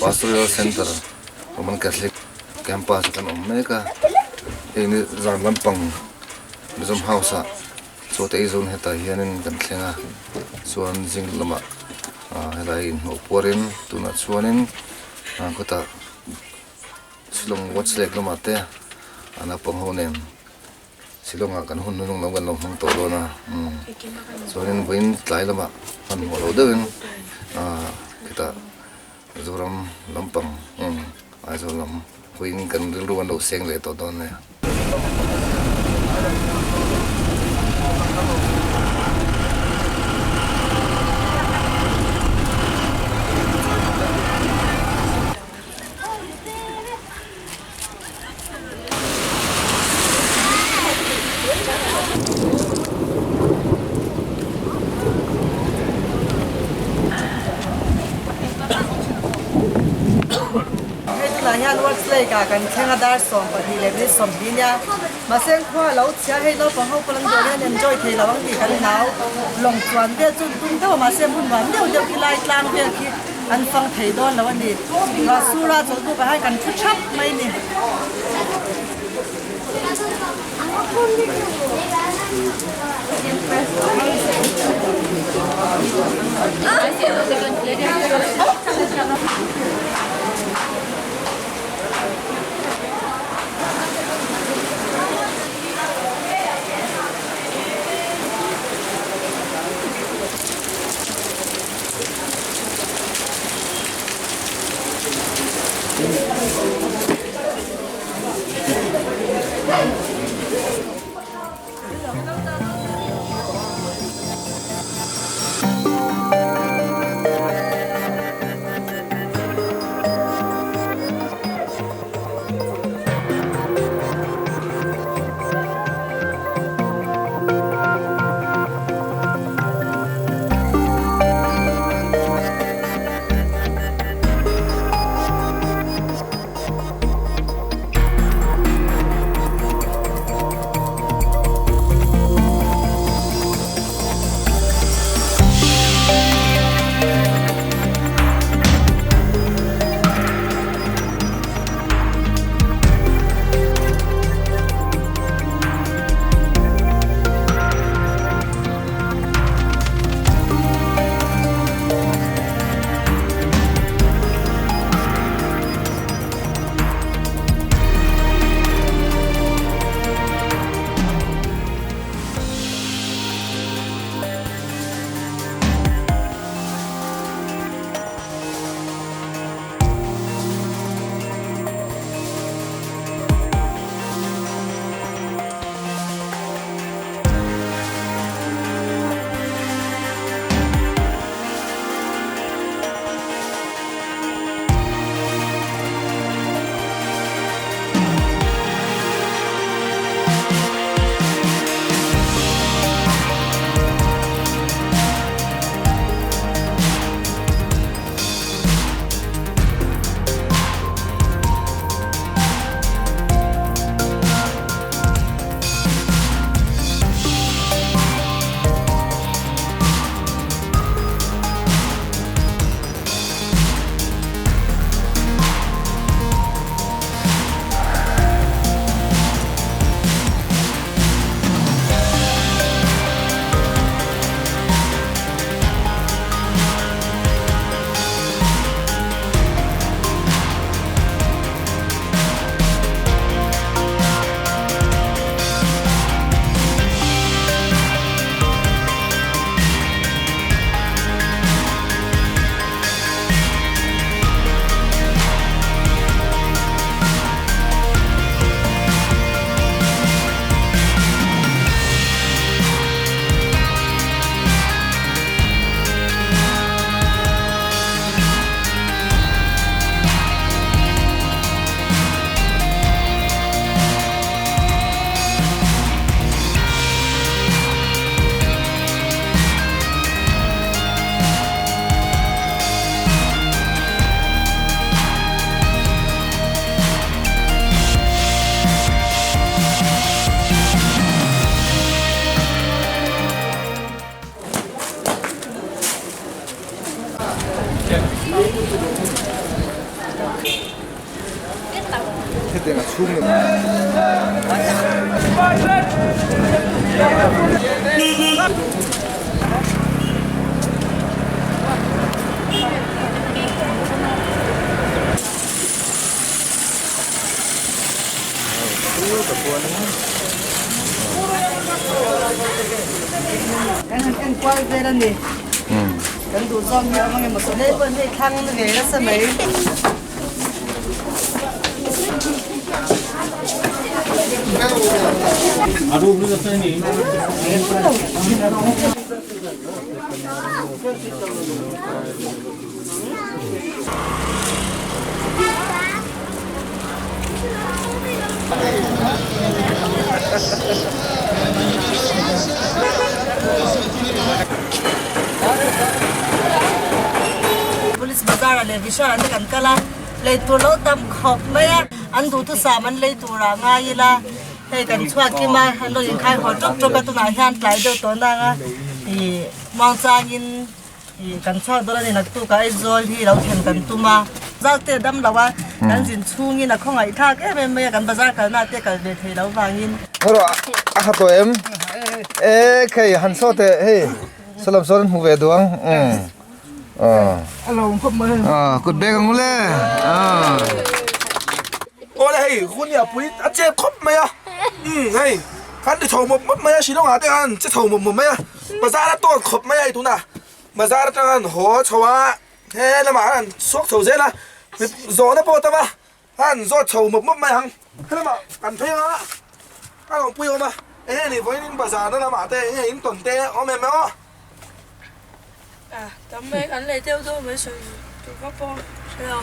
Pastoral Centre Roman Catholic Campus ah kan awm mek a hei ni zan lampang Mizoram House ah chaw te ei zawn hetah hianin kan thleng a chuan zing lamah ah helai inhnawh puarin tunah chuanin ah khawtah Shillong Watch Lake lamah te a naupang ho nen Shillong ah kan hun hnung lam kan lo hmang tawh dawn a umm chuanin vawiin tlai lamah hmanhmawh lo deuhin ah khitah Mizoram lampang umm Aizawl lam vawiin kan rilru an lo seng leh tawh dawn a nia. Hei tunah hian Works Lake ah kan thleng a dar 12 leh minute 20 nia mahse khua a lo chhia hei naupang ho pawh an dawr hian enjoy thei lo ang tih kan hlau lawng chuan vel chu an tum deuh a mahse hmun nuam deuh deuh khi lai tlang vel khi An fang thei dawn lo a ni. Sura chawlhbuk ah hian kan thu thap mai a ni. Kan han en kual vel a ni. Kan duh zawk hi awm angemaw saw hei pawh hei thlang ve nasa mai. Police bazar ah leh Vishal ah te kan kal a, lei tur lo tam khawp mai a, an duhthusam an lei tur ah ngai ila hei kan chhuak kim a, an lo inkhai haw tawp tawp a, tunah hian tlai deuh tawh nang a ih muangchangin Ih kan chhuak dawn a ni naktuk a Aizawl hi lo thlen kan tum a, zau te a dam lo a, kan zin chhungin a khawngaih thlak em em mai a, kan bazar kalna te kal ve thei lo vangin. Hero a kha tawh em? E khei han saw teh hei saw lam sawn an hmu ve duh ang umm A lo khawp mai hei. Kut bek ang ule Awle hei hun hi a pui a chep khawp mai a umm hei kan ri chho mawp mawp mai a Shillong ah te khan che chho mawp mawp mai a. Bazar a tawt khawp mai a tuna bazar atanga an haw chho a he lamah khan an chhuak chho zel a zawhna pawh a tam a an zawt chho mawp mawp mai ang helamah kan phei anga a rawn pui awm a eng nge ni vawiin bazar na lamah te eng nge in tawn te awm em aw. A tam mai kan lei deuh deuh mai sawi tur vak pawh hre lo.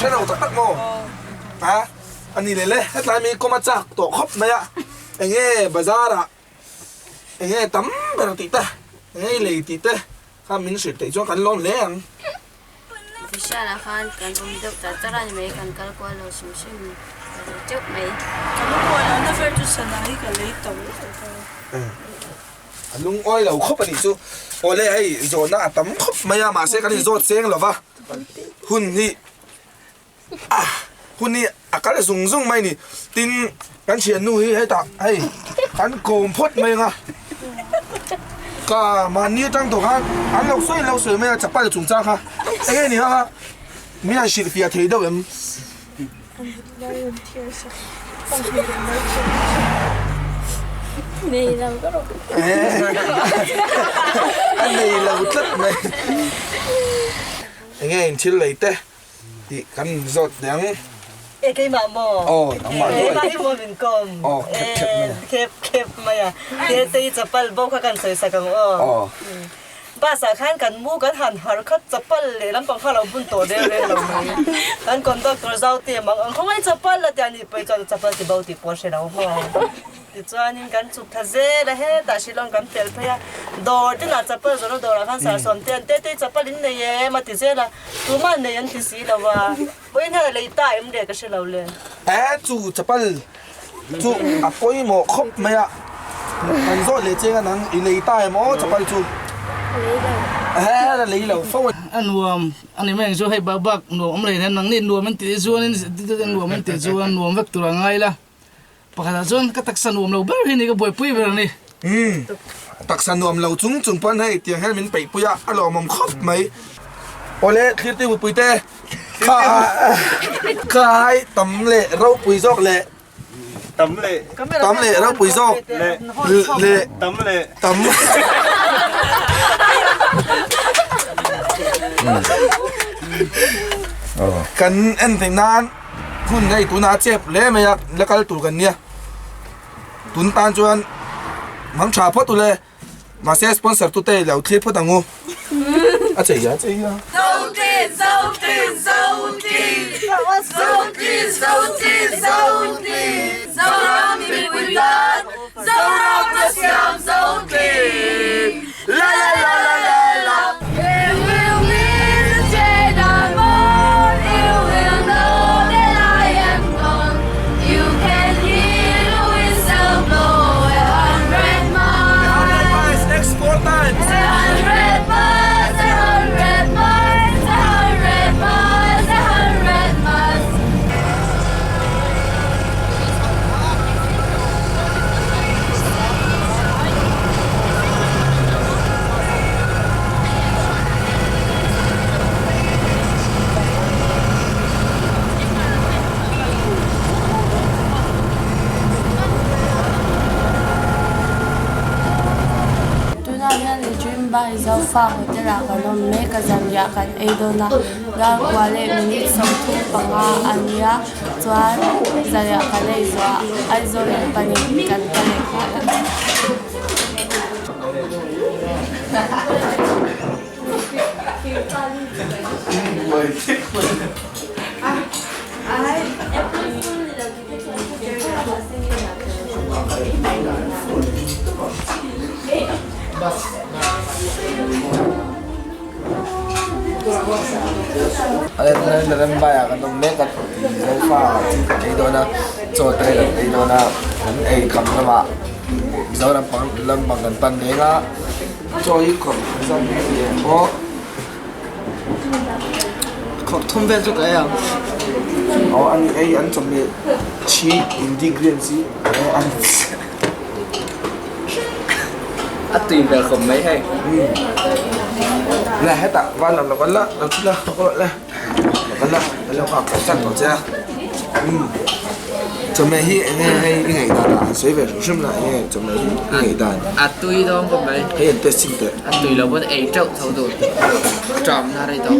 Hre lo tak tak maw? A ani leh le hetlai mi kawm a chak tawh khawp mai a eng nge bazar ah Enge tam ber tih te, enge i lei tih te kha min hrilh theih chuan kan lawm hle ang. Vishal-ah khan kan awm deuh char char a ni mai, kan kal kual lo hrim hrim ka lei teuh mai. Ka lungawi lo na ber chu sana hi ka lei tawh lo. A lungawi lo khawp a nih chu. Awle hei zawhna a tam khawp mai a, mahse kan inzawt cheng lo va, hun hi A hun hi a kal zung zung mai ni. Tin, kan thiannu hi hetah hei kan kawm phawt mai ang a. Ka mahni atang tawh khan an lo sawi lo sawi mai a chapal chungchang kha eng nge ni ang a min han hrilhfiah thei deuh em? A nei lo tlat mai. Eng nge in thil lei te? Tih kan zawt teh ang. E keimah maw? Aw nangmah duai. Keimah hi maw min kawm? Aw khep khep mai a. Khep khep mai a. He tei chapal bo kha kan sawi sak ang aw. Aw. Bus ah khan kan mu kan han har khat chapal leh lampang kha lo bun tawh reng reng lo mai. Kan conductor zau te mang ang khawngaih chapal a tia ni pawh chuan chapal ti bo tih pawh a hre lo maw. Tichuanin kan chhuk thla zel a, hetah Shillong kan pel phei a, dawr tinah chapal zawrhna dawrah khan sarhsawm te an te te chapal in nei em a ti zel a, tumah nei an ti si lo a, vawiin hian a lei ta em le ka hre lo le. He chu chapal chu a pawimawh khawp mai a, kan zawt leh cheng a nang i lei ta em aw chapal chu? Lei lo. He a lei lo fo a. A nuam a ni mai ang chu hei bak bak nuam awm lei nang ni nuam an tih chuanin nuam an tih chuan nuam vek tur a ngai la. Pakhatah chuan ka taksa nuam lo ber hi ni ka buaipui ber a ni. Umm, taksa nuam lo chung chung pawn hei tiang hian min peihpui a, a lawmawm khawp mai. Awle, thlirtu mipui te, kha kha hai tam leh ropui zawk leh tam leh tam leh ropui zawk leh leh tam leh tam kan en theih nan. Hun hei tunah a chep hle mai a, la kal tur kan nia. Tun tan chuan mang tha phawt ule, mahse sponsor tute i lo thlir phawt ang u. A chei a chei a. Hei Zofa hotel ah kan awm mek a zanriah kan ei dawn a dar kua leh minute 35 a nia chuan zanriah kan ei zawh ah Aizawl lam panin kan kal leh nghal ang. Rembai ah kan awm mek a Zofa thil kan ei dawn a chaw te kan ei dawn a kan ei kham lamah Mizoram pang lampang kan pan reng a chaw hi khawrh zan hi a pawh. Khawrh thum vel chu ka ei ang. Aw an ei an chawhmeh chi ingredients hi an. A tui hmel khawp mai hei. Nè hetah van lo kal la lo thi la lo kal la lo kal la lo kal ka chan tawh che a chawhmeh hi enge hei i ngaih dan ah han sawi ve hrim hrim la enge chawhmeh hi i ngaih dan a tui dawn khawp mai hei an test chhin teh a tui lo pawn ei teuh tho duh ṭam na rei tawh.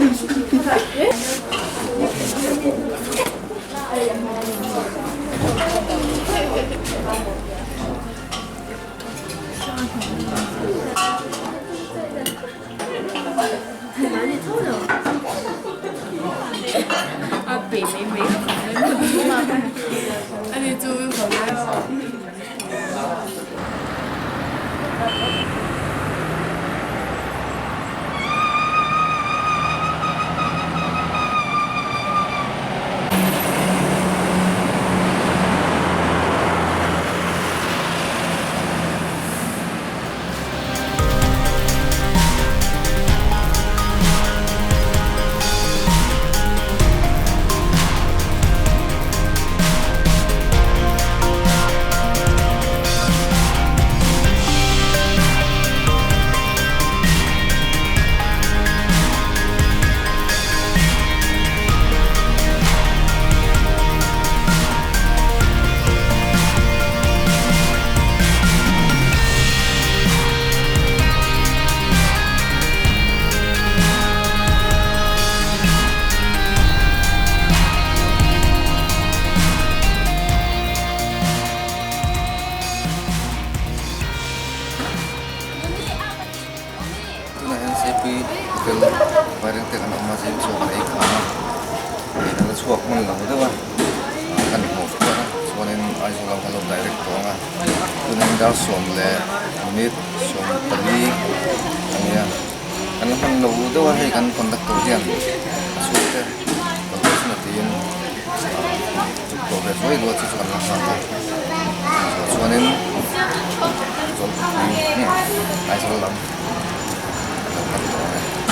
Tunah hian Seipui hotel vaireng te kan awm a zing chhuak an ei kham a ei kan la chhuak hman lo deuh a kan hmuh chuan a chuanin Aizawl lam kan lo direct tawh ang a tunah hian dar sawm leh minute 14 a ni a kan la hman lo deuh a hei kan conductor hian a chhungte lo haw chhun a tiin chuk tawh ve zuai rual chu chu kan la nghak a chuanin Zawlpui nge Aizawl lam kan lo pan tawh ang e.